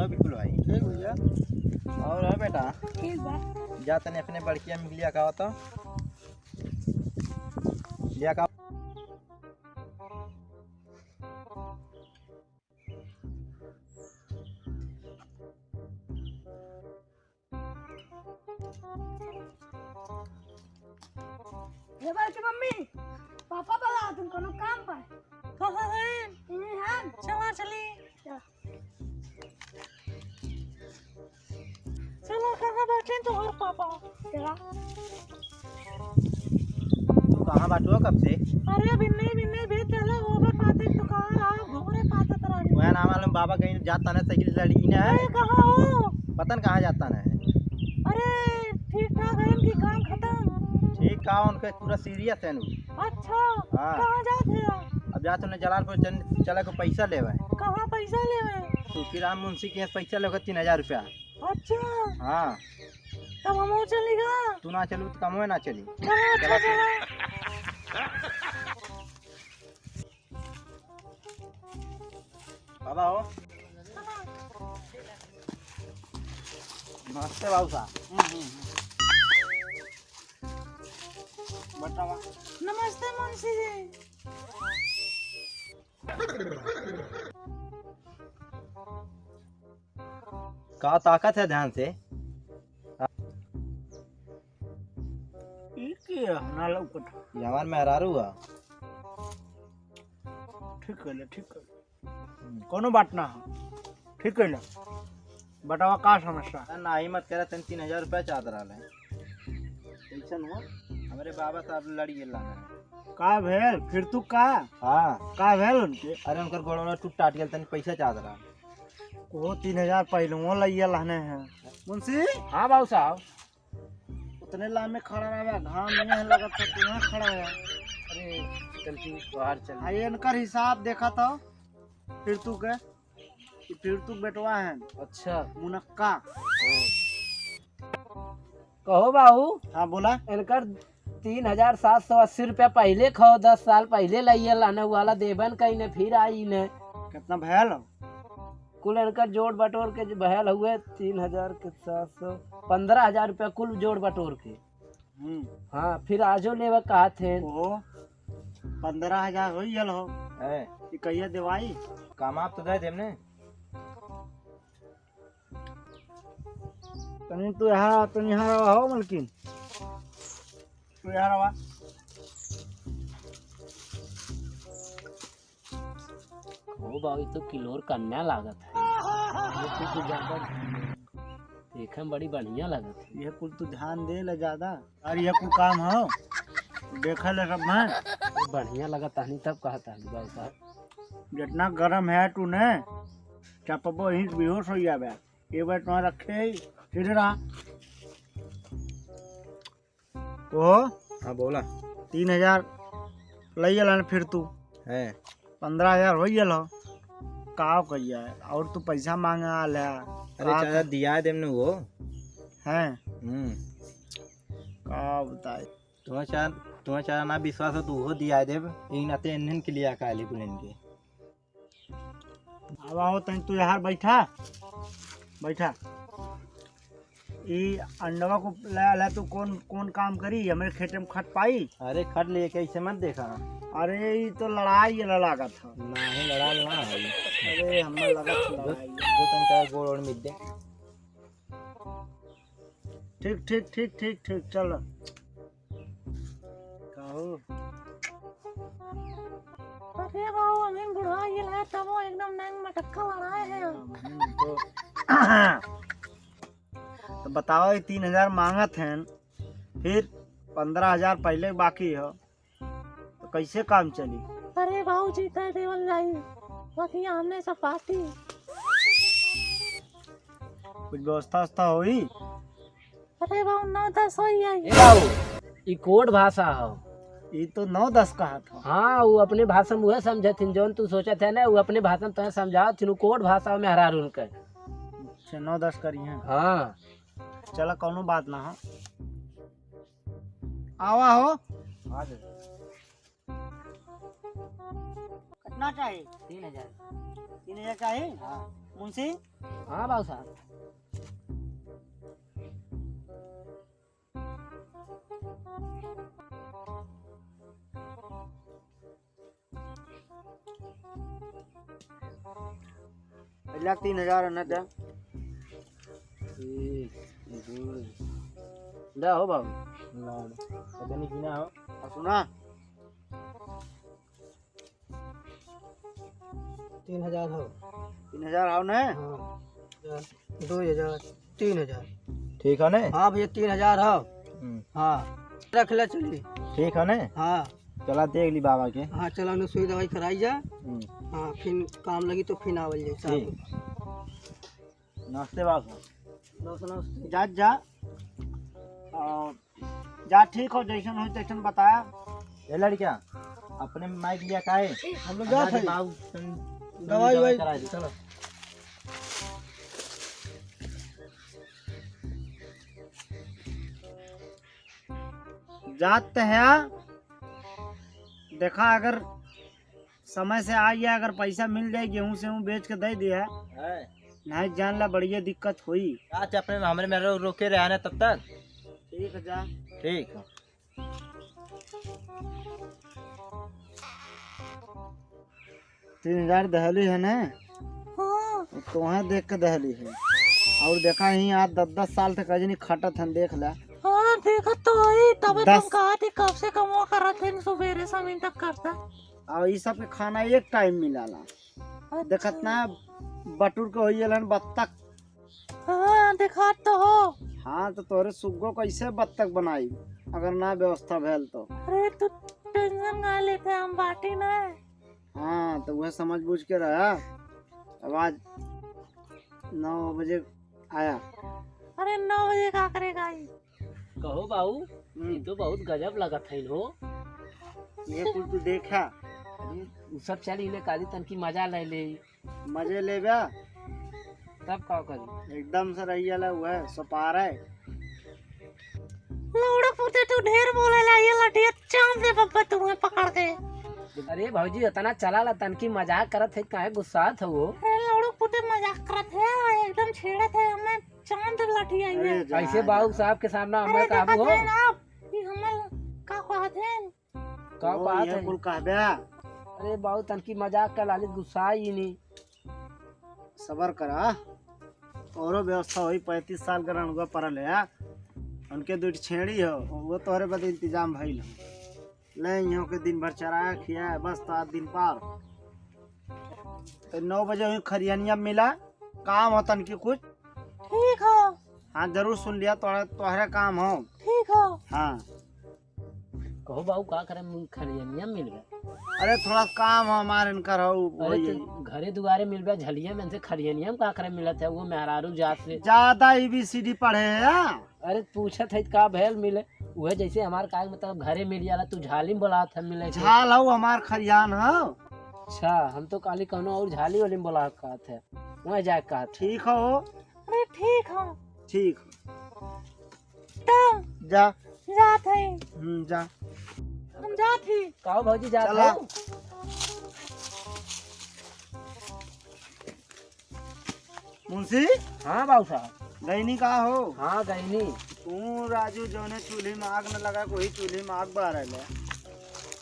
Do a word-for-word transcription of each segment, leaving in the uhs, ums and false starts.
बिल्कुल भाई। ठीक भैया। और है बेटा? ठीक बा। जा तने अपने बड़की अम्मी के लिया का तो। लिया का। ए बड़की मम्मी, पापा बुलावत हैं, कोनो काम बा। कहाँ हैं? यहीं हैं। चला चली। चला। चला, कहाँ बैठे तोहर पापा? चला। तू कहाँ बाटू हो कब से? अरे, बिन्ने, बिन्ने भेज देला, वो बा पाते दुकान, आ, घूमरे पाते तरह। वह ना मालूम, बाबा कहीं जाता ना, साइकिल लड़ी ना है। अरे, कहाँ हो? पता न कहाँ जाता ना है। अरे, ठीक ठाक है, उनकी काम खत्म? ठीक का, उनके पूरा सीरियस है नु। अच्छा, हाँ। कहाँ जात है? अब जात उन्हें जलालपुर चल-, चला को पैसा लेवे। कहाँ पैसा लेवे? तो फिर हम मुंशी के यहाँ पैसा लेवे तीन हजार रुपया। अच्छा। हाँ। तब हम चली गा। तू ना चलू तो कमवे ना चली। चलो, अच्छा, चला। चलो। बाबा हो। नमस्ते बाबू साहब। हम्म, हम्म, हम्म। बतावा। नमस्ते मुंशी जी। का ताकत है ध्यान से? ई के है? ना लौकत। ये हमार मेहरारू है। ठीक कहले, ठीक कहले। हम्म। कोनो बात ना है। ठीक कहले। बतावा का समस्या? ना, ही मत करे, तन तीन हजार रुपया चाहत रहले। कैसन हो? हमरे बाबा साहब लड़ी गेल रहने। का भेल? फिर तू का? हाँ। का भेल उनके? अरे उनकर गोड़वा टूट टाट गेल, तनी पैसा चाहत रहा। वो तीन हजार पहलुओं लइया लहने हैं। मुंशी? हाँ बाबू साहब। उतने लामे खड़ा रहा, घाम में लगत है, तू यहाँ खड़ा है। अरे, चल तू बाहर चल। आ, ये इनकर हिसाब देखा था, फिर तू के, ये फिर तू बेटवा है। अच्छा। मुनक्का। कहो बाबू। हाँ, बोला। इनकर तीन हजार सात सौ अस्सी रुपया पहले खाओ, दस साल पहले लाइए लाने वाला देबन कहीं ने, फिर आई ने। कितना भयल हो? कुल इनकर जोड़ बटोर के जो भयल हुए, तीन हजार के सात सौ, पन्द्रह हजार रुपया कुल जोड़ बटोर के। हम्म। हाँ, फिर आजो लेवे कहा थे। ओहो, पन्द्रह हजार हो गया हो। है। ये कहिया देवाई? काम आप तो दे देम ने। तनी तू यहाँ, तनी यहाँ रहा हो, मलकिन। तू यहाँ रहा। ओ बाबू, ई तो किलोर कन्या लागत है। ये कुल तो ज्यादा देखे में बड़ी बढ़िया लागत है। ये कुल तू ध्यान दे ले ज्यादा। अरे ये कुल काम हो, देखे ले सब में। बढ़िया लागत तहनी तब कहत है बाबू साहब। जितना गरम है तू ने, चपबो ही बेहोश हो जाबे। ये बार तुम्हारा रखे ही, सीधे रहा। ओहो। हाँ, बोला। तीन हजार लइया लान फिर तू। हैं। पन्द्रह हजार होइ गेल हो। का कहिया है? और तू पैसा मांगे आल है। अरे का चाचा, कर- दिया देम ने वो। हैं। हम्म। का बताए? तुम्हें चार, तुम्हें चार ना विश्वास हो तो वो दिया देब। यही नाते इन्हन के लिए आ काली कुल इनके। अब आओ तनी तू यहाँ बैठा, बैठा। ई अंडवा को ले आला तू कौन, कौन काम करी? हमरे खेते में खट पाई? अरे खट लिए कैसे मत देखा। अरे ई तो लड़ाई वाला लागत है। नहीं लड़ाई ना है। अरे हमें लागत है जो, लड़ाई। जो तनका गोड़ ओड़ मिल दे। ठीक, ठीक, ठीक, ठीक, ठीक, चल। काहो? अरे बाबू, अभी बुढ़ा गेल है, तब वो एकदम नंग मटक्का लड़ाए हैं। हम्म, तो, तो बताओ, ये तीन हजार मांगत हैं, फिर पन्द्रह हजार पहले बाकी हो, तो कैसे काम चली? अरे बाबूजी, दे देवल जाई, बाकी हमने सब पार्टी। कुछ व्यवस्था व्यवस्था होई? अरे बाबू, नौ दस होई जाई। ए बाबू, ई कोड भाषा हो। ई तो नौ दस कहत हो। हाँ, वो अपने भाषा में उहे समझत हिन, जौन तू सोचत है ना, वो अपने भाषा में तोहे समझावत हिन, वो कोड भाषा में हरार उनके। अच्छा, नौ दस करी हैं। हाँ। चला, कौनो बात ना हो। आवा हो। हाँ जी। ना चाही? तीन हजार। तीन हजार चाही? हाँ। मुंशी? हाँ बाबू साहब। लाख तीन हजार है ना, दे। एक, दो, दे हो बाबू। ना, पता नहीं कितना हो। और सुना, तीन हजार हो। तीन हजार हो ने? हाँ। दो हजार, तीन हजार। ठीक है ने? हाँ भैया, तीन हजार हो। हम्म। हाँ, रख ले चली। ठीक है ने? हाँ। चला देख ली बाबा के। हाँ, चला नु सुई दवाई कराई जा। हम्म। हाँ, फिर काम लगी तो फिर आवल जाए साहब। ठीक। नमस्ते बाबू। नमस्ते, नमस्ते। जा, जा। आ, जा, ठीक हो, जैसन हो तैसन बताया। ए लड़किया, अपने माइक लिया काहे? हम लोग जात हमारे हई। बाबू तन दवाई दवाई वाई करा दे। चलो। जात है, देखा अगर समय से आ गया, अगर पैसा मिल जाए, गेहूं सेहूं बेच के दे दिया, हैं? नहीं जान ला, बढ़िया दिक्कत होई। अच्छा, अपने हमरे में रो-, रोके रहे ना तब तक। ठीक है, जा। ठीक है। तीन हजार दहली है ना? हाँ। तोहे देख के दहली है। और देखा ही आज दस दस साल तक अजनी खटत हन, देख ला। हाँ, देखत तो हई, तबे तो हम दस कहत ही, कब से कमवा करत हन, सुबेरे से अभी तक करता। और ई सब के खाना एक टाइम मिलाला। अच्छा। देखत ना, बटुर के होई एलन बत्तख। हाँ, देखात तो हो। हाँ, तो तोरे सुग्गो कैसे बत्तख बनाई, अगर ना व्यवस्था भैल तो? अरे, तू टेंशन ना लेते, हम बाटी ना। हाँ, तो वह समझ बूझ के रहा। अब आज नौ बजे आया। अरे, नौ बजे का करेगा ई? कहो बाबू, हम्म। ई तो बहुत गजब लगत है हो। ये कुल तू देखा। अरे, उ सब चल इने काली तनकी मजा ले ले। मजे लेबा। तब का करी? एकदम से रहिया ला, वह सपार है। लौड़ा पुते, तू ढेर बोले ला, ये लठिया चांद दे बब्बा तुम्हें पकड़ के। अरे भौजी, इतना चला ला, तनकी मजाक करत है, काहे गुस्सात हो? अरे लौड़ा पुते, मजाक करत है, एकदम छेड़त है हमें, चांद लठिया ये। अरे जान ऐसे बाबू दे। साहब के सामने अरे हमें काबू देखत हो? है ना आप, कि हमें का कहत है? का ओ, बात ये है? कुल कहबे। अरे बाबू, तनकी मजाक का लालित गुस्सा ही नहीं। सबर करा। औरो व्यवस्था होई, पैंतीस साल के रणुआ परल है। उनके दुइ ठे छेड़ी हो, वो तोहरे बदे इंतजाम भइल हो। ले इहों के दिन भर चराया खियाया, बस तो आज दिन पार। तो नौ बजे हुई खरियनिया मिला, काम हो तनकी कुछ। ठीक हो। हाँ, जरूर सुन लिया, तोहरे, तोहरे काम हो। ठीक हो। हाँ। कहो बाबू, का करे, मुन खरियनिया में मिलबे? अरे, थोड़ा काम हो हमारे इनकर हो, अरे, वही। तो घरे दुआरे मिलबे, झलिया में से खरियनिया में का करे मिलत है, वो मेहरारू जात से। ज्यादा A B C D पढ़े है या? अरे, पूछत है का भैल मिले, उहे जैसे हमार का मतलब घरे मिल जाला, तू झाली में बोलात है मिले के। झाल हो हमार खरियान हो। अच्छा, हम तो काली कौनो और झाली वाली में बोलात कहत है, वहाँ जाए कहत है। ठीक हो। अरे, ठीक हो। ठीक। तब जा। जात है। हम्म, जा। हम जात ही। काओ भौजी जात चला। हो? मुंशी? हाँ बाबू साहब। गईनी का हो? हाँ गईनी। तू राजू जौने चूल्ही में आग न लगा, वही चूल्ही में आग बारे ले।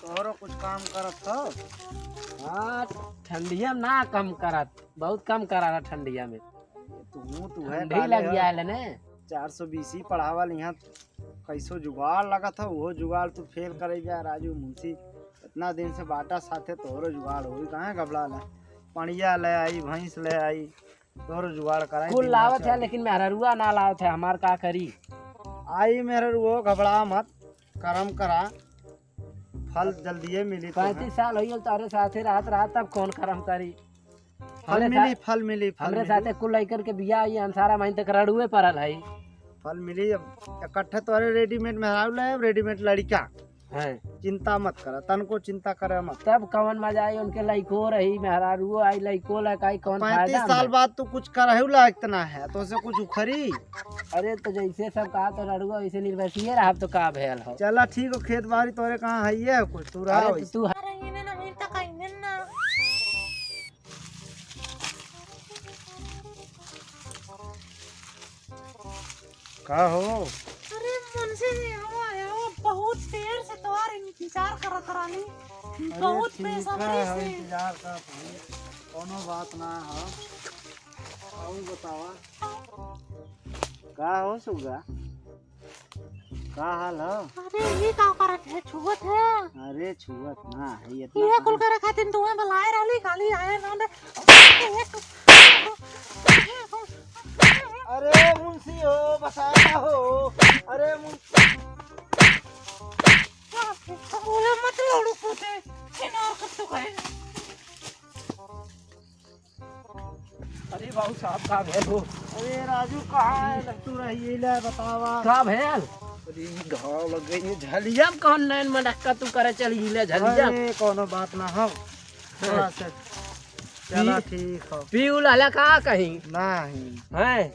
तोहरो कुछ काम करत हो? हाँ, ठंडिया में ना कम करत, बहुत कम करा रहा ठंडिया में। तू, तू है ठंडी काले लग हो। गया है ने। चार सौ बीसी पढ़ावल यहाँ कैसो जुगाड़ लगत हो, वो जुगाड़ तू फेल करे जा राजू मुंशी। इतना दिन से बाटा साथे तोहरो जुगाड़ होई, काहे घबड़ा ला? पड़िया ले आई, भैंस ले आई, तोहरो जुगाड़ कराई कुल दिन भर लावत है, चल। लेकिन मेहररुआ ना लावत है, हमार का करी? आई मेहररुओ, घबड़ा मत, करम करा, फल जल्दिए मिली तोहे। पैंतीस साल होई गल तोहरे साथे रहत रहत, तब कौन करम करी? फल हमरे मिली, साथ, फल मिली, फल हमरे मिली। साथे कुल लइकन के बियाह, ये अंसारा महीन तक रड़ुए पड़ल है। फल मिली, अब इकट्ठे तोहरे readymade मेहरारू ले, readymade लड़का। हैं। चिंता मत करा, तनको चिंता करे मत। तब कवन मजा आई, उनके लइको रही, मेहरारुओ आई, लइको लइकाई, कौन फायदा पैंतीस साल में? बाद तू कुछ करहु लायक त ना है, तो से कुछ उखरी। अरे तो जैसे सब कहा तो रड़ुआ वैसे निर्वसिए रहब तो का भयल हो? चला ठीक हो, खेत बाड़ी तोरे कहाँ है ये कुछ, तू रहा अरे तो वैसे। तू अरे इन्हें ना मिलता कहीं ना। का हो? अरे मुंशी जी, आवा, आवा, बहुत देर से तोहार इंतजार करत रहनी। अरे बहुत ठीक बेसब्री है, से। इंतजार करत हई, कौनो बात ना हो। और बतावा, का हो सुगा, का हाल हो? अरे ये का करत है, छुअत है? अरे छुअत ना है, इतना ये कुल करे खातिर तुम्हें बुलाए रहली, खाली आए ना दे। अरे मुंशी हो, बसाया हो। अरे मुंशी। बोले मत लड़ू पोते, छिनार कर तो कहे। अरे बाबू साहब, का भेल हो? अरे राजू, कहाँ है? तू रहिए ले, बतावा। का भेल? अरे घाव लग गई है, झलिया में कौन नैन मटक्का तू करे चली ले झलिया? अरे कोनो बात ना हो। हाँ। थोड़ा से चला पी-, ठीक हो। पी उलाला का कहीं? नहीं। हैं?